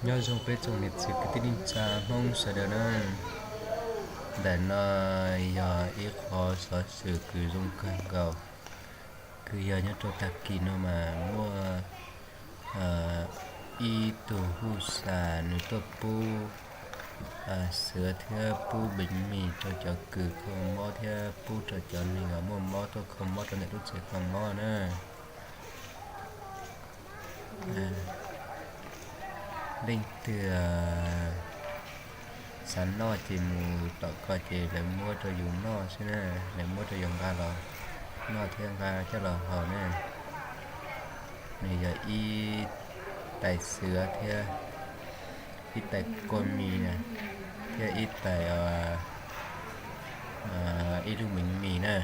Nyob zoo peb tsoom niam txiv kwv tij neej tsa Hmoob sawv daws na. Ntawm no yog ib qhov xov xwm kws zoo kawg nkaus, kws yog nyob rau tag kis no mas muaj ib tug huj sam nws tuaj pub xwv thiab pub npeev mis rau cov kws kho mob thiab pub rau cov neeg uas muaj mob tuaj kho mob rau ntawm lub tsev kho mob na. Leej twg xav noj ces mus tom ko ces lawv muab rau yus noj xwb na, lawv muab rau yus nqa los noj thiab nqa coj los haus na. Nws yog ib tais xwv thiab ib tais kua mis na, thiab ib tais, ib lub npeev mis na.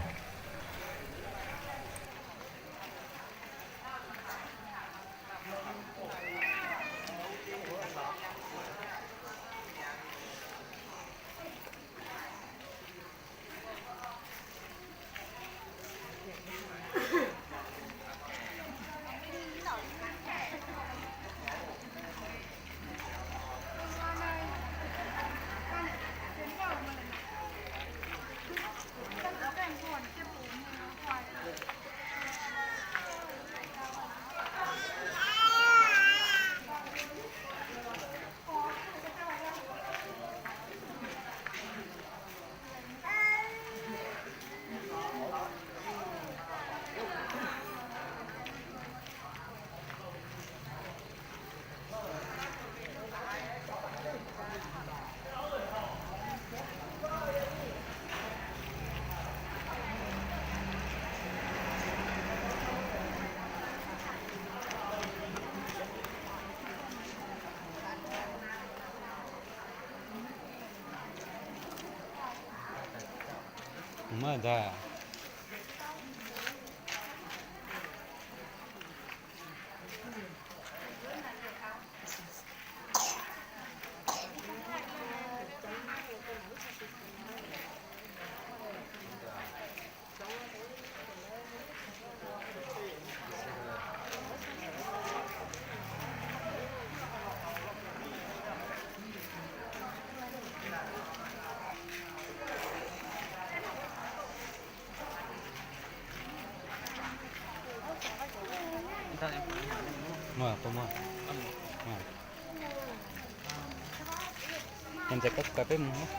Ntxawm, koj kawm peb mus.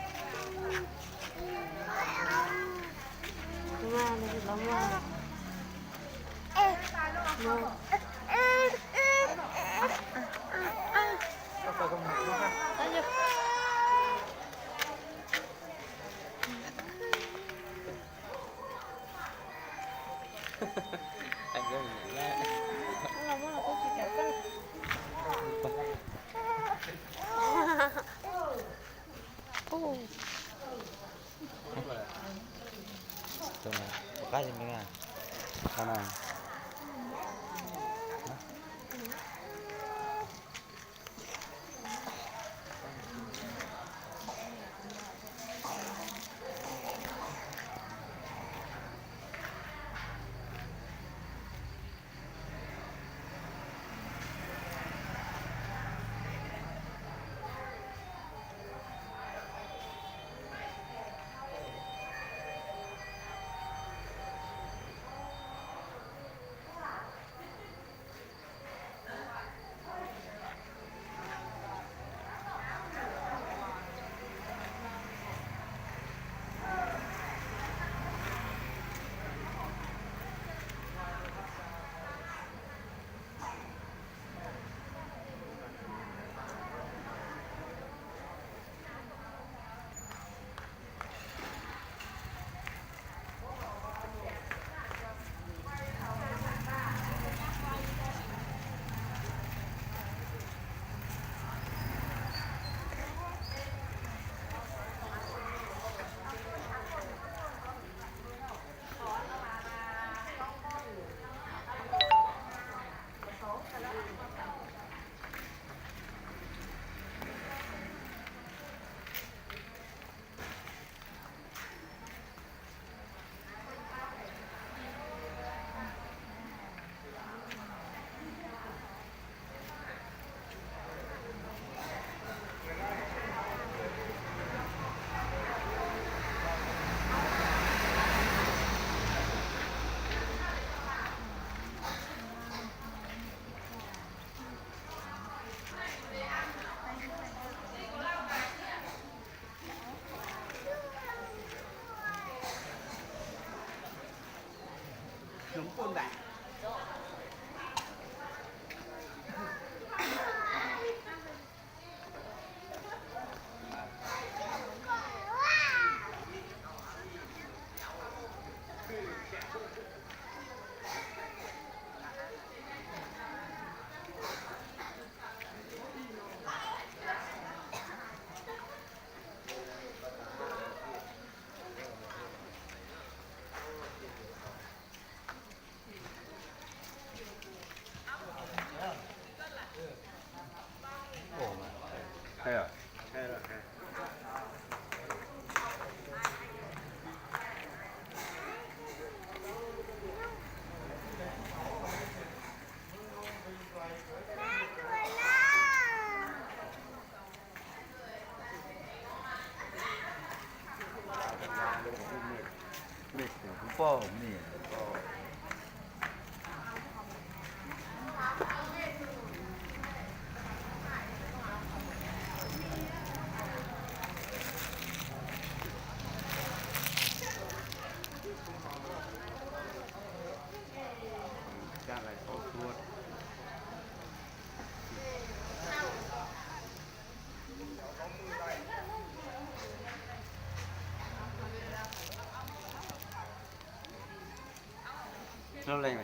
Lub leej.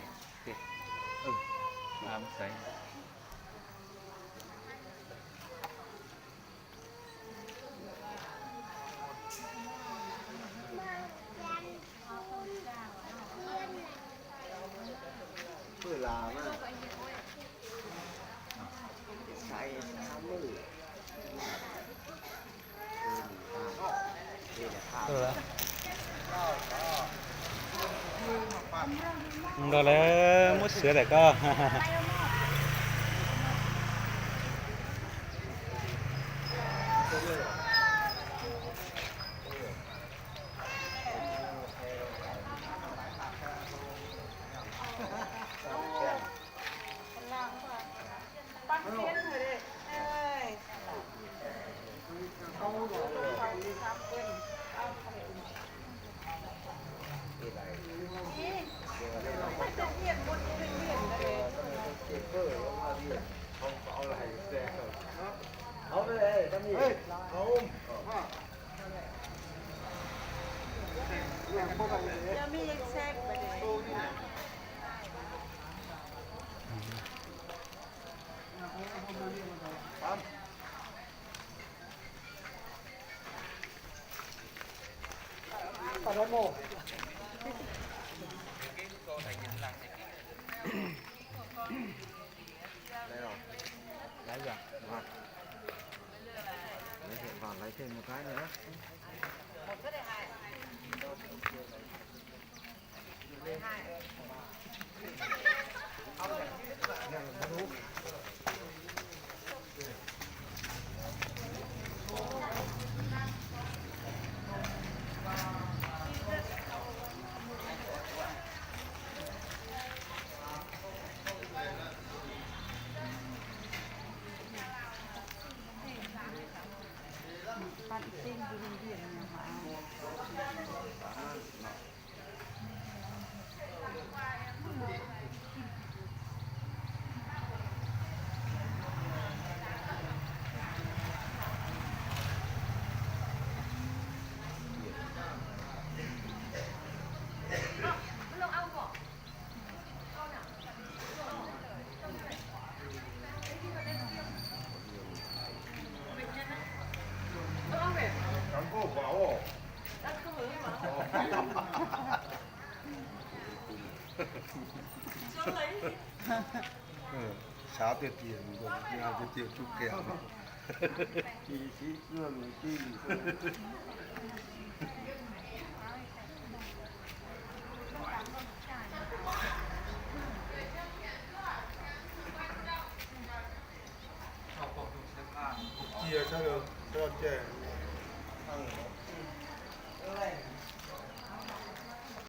Ntawd lawv muab siav daim ko. Xav tiag tiag, tiag tiag tsuj kiag. Cia sab, sab ce.